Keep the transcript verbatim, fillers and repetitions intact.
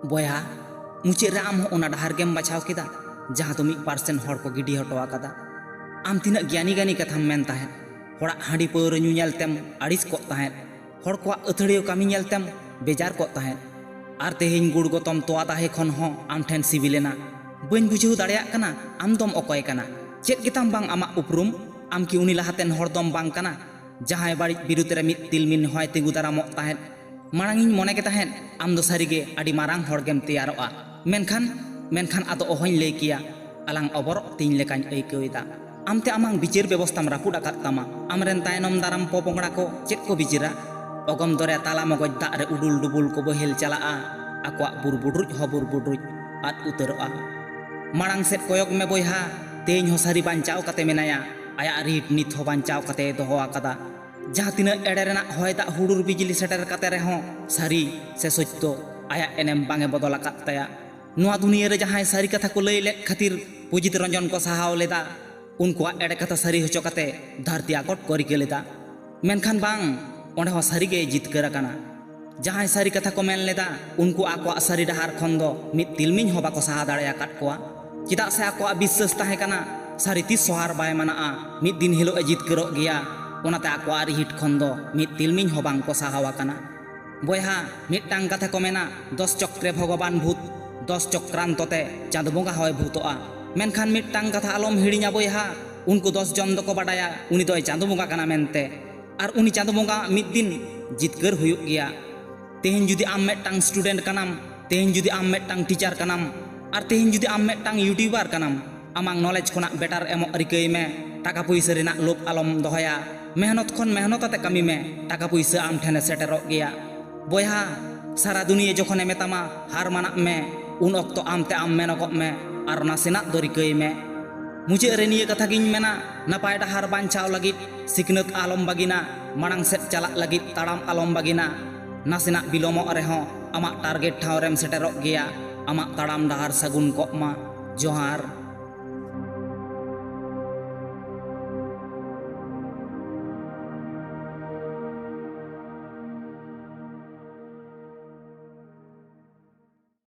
ᱵᱚᱭᱦᱟ, ᱢᱩᱪᱟᱹᱫ ᱨᱮ ᱟᱢ ᱦᱚᱸ ᱚᱱᱟ ᱰᱟᱦᱟᱨ ᱜᱮᱢ ᱵᱟᱪᱷᱟᱣ ᱠᱮᱫᱟ, ᱡᱟᱦᱟᱸ ᱫᱚ ᱢᱤᱫ ᱯᱟᱨᱥᱮᱱ ᱦᱚᱲ ᱠᱚ ᱜᱤᱰᱤ ᱦᱚᱴᱚ ᱟᱠᱟᱫᱟ᱾ ᱟᱢ ᱛᱤᱱᱟᱹᱜ ᱜᱮᱭᱟᱱᱤ ᱜᱟᱱᱤ ᱠᱟᱛᱷᱟᱢ ᱢᱮᱱ ᱛᱟᱦᱮᱸᱫ, ᱦᱚᱲᱟᱜ ᱦᱟᱺᱰᱤ ᱯᱟᱹᱣᱨᱟᱹ ᱧᱩ ᱧᱮᱞ ᱛᱮᱢ ᱟᱹᱲᱤᱥ ᱠᱚᱜ ᱛᱟᱦᱮᱸᱫ, ᱦᱚᱲ ᱠᱚᱣᱟᱜ ᱟᱹᱛᱷᱟᱹᱲᱤᱭᱟᱹ ᱠᱟᱹᱢᱤ ᱧᱮᱞ ᱛᱮᱢ ᱵᱮᱡᱟᱨ ᱠᱚᱜ ᱛᱟᱦᱮᱸᱫ᱾ ᱟᱨ ᱛᱮᱦᱮᱧ ᱜᱩᱲ ᱜᱚᱛᱚᱢ ᱛᱚᱣᱟ ᱫᱟᱦᱮ ᱠᱷᱚᱱ ᱦᱚᱸ ᱟᱢ ᱴᱷᱮᱱ ᱥᱤᱵᱤᱞᱮᱱᱟ᱾ ᱵᱟᱹᱧ ᱵᱩᱡᱷᱟᱹᱣ ᱫᱟᱲᱮᱭᱟᱜ ᱠᱟᱱᱟ, ᱟᱢ ᱫᱚᱢ ᱚᱠᱚᱭ ᱠᱟᱱᱟ? ᱪᱮᱫ ᱜᱮᱛᱟᱢ ᱵᱟᱝ ᱟᱢᱟᱜ ᱩᱯᱨᱩᱢ? ᱟᱢ ᱠᱤ ᱩᱱᱤ ᱞᱟᱦᱟᱛᱮᱱ ᱦᱚᱲ ᱫᱚᱢ ᱵᱟᱝ ᱠᱟᱱᱟ, ᱡᱟᱦᱟᱸᱭ ᱵᱟᱹᱲᱤᱡ ᱵᱤᱨᱩᱫᱽ ᱨᱮ ᱢᱤᱫ ᱛᱤᱞᱢᱤᱧ ᱦᱚᱸᱭ ᱛᱤᱸᱜᱩ ᱫᱟᱨᱟᱢᱚᱜ ᱛᱟᱦᱮᱸᱫ? ᱢᱟᱲᱟᱝ ᱤᱧ ᱢᱚᱱᱮ ᱜᱮ ᱛᱟᱦᱮᱸᱫ ᱟᱢ ᱫᱚ ᱥᱟᱹᱨᱤᱜᱮ ᱟᱹᱰᱤ ᱢᱟᱨᱟᱝ ᱦᱚᱲ ᱜᱮᱢ ᱛᱮᱭᱟᱨᱚᱜᱼᱟ᱾ ᱢᱮᱱᱠᱷᱟᱱ, ᱢᱮᱱᱠᱷᱟᱱ ᱟᱫᱚ ᱚᱦᱚᱧ ᱞᱟᱹᱭ ᱠᱮᱭᱟ, ᱟᱞᱟᱝ ᱚᱵᱚᱨᱚᱜ ᱛᱤᱧ ᱞᱮᱠᱟᱧ ᱟᱹᱭᱠᱟᱹᱣ ᱮᱫᱟ᱾ ᱟᱢᱛᱮ ᱟᱢᱟᱝ ᱵᱤᱪᱟᱹᱨ ᱵᱮᱵᱚᱥᱛᱷᱟᱢ ᱨᱟᱹᱯᱩᱫ ᱟᱠᱟᱫ ᱛᱟᱢᱟ᱾ ᱟᱢᱨᱮᱱ ᱛᱟᱭᱱᱚᱢ ᱫᱟᱨᱟᱢ ᱯᱚᱯᱚᱝᱲᱟ ᱠᱚ ᱪᱮᱫ ᱠᱚ ᱵᱤᱪᱟᱹᱨᱟ? ᱚᱜᱚᱢ ᱫᱚᱨᱭᱟ ᱛᱟᱞᱟ ᱢᱚᱜᱚᱡ ᱫᱟᱜ ᱨᱮ ᱩᱰᱩᱞ ᱰᱩᱵᱩᱞ ᱠᱚ ᱵᱚᱦᱮᱞ ᱪᱟᱞᱟᱜᱼᱟ, ᱟᱠᱚᱣᱟᱜ ᱵᱩᱨ ᱵᱩᱰᱨᱩᱡ ᱦᱚᱸ ᱵᱩᱨ ᱵᱩᱰᱨᱩᱡ ᱟᱫ ᱩᱛᱟᱹᱨᱚᱜᱼᱟ᱾ ᱢᱟᱲᱟᱝ ᱥᱮᱫ ᱠᱚᱭᱚᱜ ᱢᱮ ᱵᱚᱭᱦᱟ, ᱛᱮᱦᱮᱧ ᱦᱚᱸ ᱥᱟᱹᱨᱤ ᱵᱟᱧᱪᱟᱣ ᱠᱟᱛᱮ ᱢᱮᱱᱟᱭᱟ, ᱟᱭᱟᱜ ᱨᱤᱴ ᱱᱤᱛ ᱦᱚᱸ ᱵᱟᱧᱪᱟᱣ ᱠᱟᱛᱮ ᱫᱚᱦᱚ ᱟᱠᱟᱫᱟ᱾ ᱡᱟᱦᱟᱸ ᱛᱤᱱᱟᱹᱜ ᱮᱲᱮ ᱨᱮᱱᱟᱜ ᱦᱚᱭ ᱫᱟᱜ ᱦᱩᱰᱩᱨ ᱵᱤᱡᱽᱞᱤ ᱥᱮᱴᱮᱨ ᱠᱟᱛᱮ ᱨᱮᱦᱚᱸ ᱥᱟᱹᱨᱤ ᱥᱮ ᱥᱚᱛᱭᱚ ᱟᱭᱟᱜ ᱮᱱᱮᱢ ᱵᱟᱝ ᱮ ᱵᱚᱫᱚᱞ ᱟᱠᱟᱫ ᱛᱟᱭᱟ᱾ ᱱᱚᱣᱟ ᱫᱩᱱᱤᱭᱟᱹ ᱨᱮ ᱡᱟᱦᱟᱸᱭ ᱥᱟᱹᱨᱤ ᱠᱟᱛᱷᱟ ᱠᱚ ᱞᱟᱹᱭ ᱞᱮᱫ ᱠᱷᱟᱹᱛᱤᱨ ᱯᱩᱡᱤᱛ ᱨᱚᱧᱡᱚᱱ ᱠᱚ ᱥᱟᱦᱟᱣ ᱞᱮᱫᱟ, ᱩᱱᱠᱩᱣᱟᱜ ᱮᱲᱮ ᱠᱟᱛᱷᱟ ᱥᱟᱹᱨᱤ ᱦᱚᱪᱚ ᱠᱟᱛᱮ ᱫᱷᱟᱹᱨᱛᱤ ᱟᱠᱚᱴ ᱠᱚ ᱨᱤᱠᱟᱹ ᱞᱮᱫᱟ᱾ ᱢᱮᱱᱠᱷᱟᱱ ᱵᱟᱝ, ᱚᱸᱰᱮ ᱦᱚᱸ ᱥᱟᱹᱨᱤ ᱜᱮᱭ ᱡᱤᱛᱠᱟᱹᱨ ᱟᱠᱟᱱᱟ᱾ ᱡᱟᱦᱟᱸᱭ ᱥᱟᱹᱨᱤ ᱠᱟᱛᱷᱟ ᱠᱚ ᱢᱮᱱ ᱞᱮᱫᱟ, ᱩᱱᱠᱩ ᱟᱠᱚᱣᱟᱜ ᱥᱟᱹᱨᱤ ᱰᱟᱦᱟᱨ ᱠᱷᱚᱱ ᱫᱚ ᱢᱤᱫ ᱛᱤᱞᱢᱤᱧ ᱦᱚᱸ ᱵᱟᱠᱚ ᱥᱟᱦᱟ ᱫᱟᱲᱮ ᱟᱠᱟᱫ ᱠᱚᱣᱟ᱾ ᱪᱮᱫᱟᱜ ᱥᱮ ᱟᱠᱚᱣᱟᱜ ᱵᱤᱥᱥᱟᱹᱥ ᱛᱟᱦᱮᱸ ᱠᱟᱱᱟ, ᱥᱟᱹᱨᱤ ᱛᱤᱥ ᱦᱚᱸ ᱦᱟᱨ ᱵᱟᱭ ᱢᱟᱱᱟᱜᱼᱟ, ᱢᱤᱫ ᱫᱤᱱ ᱦᱤᱞᱳᱜ ᱮ ᱡᱤᱛᱠᱟᱹᱨᱚᱜ ᱜᱮᱭᱟ᱾ ᱚᱱᱟᱛᱮ ᱟᱠᱚᱣᱟᱜ ᱨᱤᱦᱤᱴ ᱠᱷᱚᱱ ᱫᱚ ᱢᱤᱫ ᱛᱤᱞᱢᱤᱧ ᱦᱚᱸ ᱵᱟᱝ ᱠᱚ ᱥᱟᱦᱟᱣ ᱟᱠᱟᱱᱟ᱾ ᱵᱚᱭᱦᱟ, ᱢᱤᱫᱴᱟᱝ ᱠᱟᱛᱷᱟ ᱠᱚ ᱢᱮᱱᱟ, ᱫᱚᱥ ᱪᱚᱠᱨᱮ ᱵᱷᱚᱜᱚᱵᱟᱱ ᱵᱷᱩᱛ, ᱫᱚᱥ ᱪᱚᱠᱨᱟᱱᱛᱚ ᱛᱮ ᱪᱟᱸᱫᱚ ᱵᱚᱸᱜᱟ ᱦᱚᱸᱭ ᱵᱷᱩᱛᱚᱜᱼᱟ᱾ ᱢᱮᱱᱠᱷᱟᱱ ᱢᱤᱫᱴᱟᱝ ᱠᱟᱛᱷᱟ ᱟᱞᱚᱢ ᱦᱤᱲᱤᱧᱟ ᱵᱚᱭᱦᱟ, ᱩᱱᱠᱩ ᱫᱚᱥ ᱡᱚᱱ ᱫᱚᱠᱚ ᱵᱟᱰᱟᱭᱟ ᱩᱱᱤ ᱫᱚᱭ ᱪᱟᱸᱫᱚ ᱵᱚᱸᱜᱟ ᱠᱟᱱᱟ ᱢᱮᱱᱛᱮ᱾ ᱟᱨ ᱩᱱᱤ ᱪᱟᱸᱫᱚ ᱵᱚᱸᱜᱟ ᱢᱤᱫ ᱫᱤᱱ ᱡᱤᱛᱠᱟᱹᱨ ᱦᱩᱭᱩᱜ ᱜᱮᱭᱟ᱾ ᱛᱮᱦᱮᱧ ᱡᱩᱫᱤ ᱟᱢ ᱢᱤᱫᱴᱟᱝ ᱥᱴᱩᱰᱮᱱᱴ ᱠᱟᱱᱟᱢ, ᱛᱮᱦᱮᱧ ᱡᱩᱫᱤ ᱟᱢ ᱢᱤᱫᱴᱟᱝ ᱴᱤᱪᱟᱨ ᱠᱟᱱᱟᱢ, ᱟᱨ ᱛᱮᱦᱮᱧ ᱡᱩᱫᱤ ᱟᱢ ᱢᱤᱫᱴᱟᱝ ᱤᱭᱩᱴᱤᱭᱩᱵᱟᱨ ᱠᱟᱱᱟᱢ, ᱟᱢᱟᱜ ᱱᱚᱞᱮᱡᱽ ᱠᱷᱚᱱᱟᱜ ᱵᱮᱴᱟᱨ ᱮᱢᱚᱜ ᱨᱤᱠᱟᱹᱭ ᱢᱮ᱾ ᱴᱟᱠᱟ ᱯᱩᱭᱥᱟᱹ ᱨᱮᱱᱟᱜ ᱞᱳᱵᱷ ᱟᱞᱚᱢ ᱫᱚᱦᱚᱭᱟ᱾ ᱢᱮᱦᱱᱚᱛ ᱠᱷᱚᱱ ᱢᱮᱦᱱᱚᱛ ᱟᱛᱮ ᱠᱟᱹᱢᱤ ᱢᱮ, ᱴᱟᱠᱟ ᱯᱩᱭᱥᱟᱹ ᱟᱢ ᱴᱷᱮᱱᱮ ᱥᱮᱴᱮᱨᱚᱜ ᱜᱮᱭᱟ᱾ ᱵᱚᱭᱦᱟ, ᱥᱟᱨᱟ ᱫᱩᱱᱤᱭᱟᱹ ᱡᱚᱠᱷᱚᱱᱮ ᱢᱮᱛᱟᱢᱟ, "ᱦᱟᱨ ᱢᱟᱱᱟᱜ ᱢᱮ," ᱩᱱ ᱚᱠᱛᱚ ᱟᱢᱛᱮ ᱟᱢ ᱢᱮᱱᱚᱜᱚᱜ ᱢᱮ ᱟᱨ ᱱᱟᱥᱮᱱᱟᱜ ᱫᱚ ᱨᱤᱠᱟᱹᱭ ᱢᱮ᱾ ᱢᱩᱪᱟᱹᱫ ᱨᱮ ᱱᱤᱭᱟᱹ ᱠᱟᱛᱷᱟ ᱜᱤᱧ ᱢᱮᱱᱟ, ᱱᱟᱯᱟᱭ ᱰᱟᱦᱟᱨ ᱵᱟᱧᱪᱟᱣ ᱞᱟᱹᱜᱤᱫ ᱥᱤᱠᱷᱱᱟᱹᱛ ᱟᱞᱚᱢ ᱵᱟᱹᱜᱤᱱᱟ, ᱢᱟᱲᱟᱝ ᱥᱮᱫ ᱪᱟᱞᱟᱜ ᱞᱟᱹᱜᱤᱫ ᱛᱟᱲᱟᱢ ᱟᱞᱚᱢ ᱵᱟᱹᱜᱤᱱᱟ᱾ ᱱᱟᱥᱮᱱᱟᱜ ᱵᱤᱞᱚᱢᱚᱜ ᱨᱮᱦᱚᱸ ᱟᱢᱟᱜ ᱴᱟᱨᱜᱮᱴ ᱴᱷᱟᱶ ᱨᱮᱢ ᱥᱮᱴᱮᱨᱚᱜ ᱜᱮᱭᱟ᱾ ᱟᱢᱟᱜ ᱛᱟᱲᱟᱢ ᱰᱟᱦᱟᱨ ᱥᱟᱹᱜᱩᱱ ᱠᱚᱜ ᱢᱟ᱾ ᱡᱚᱦᱟᱨ᱾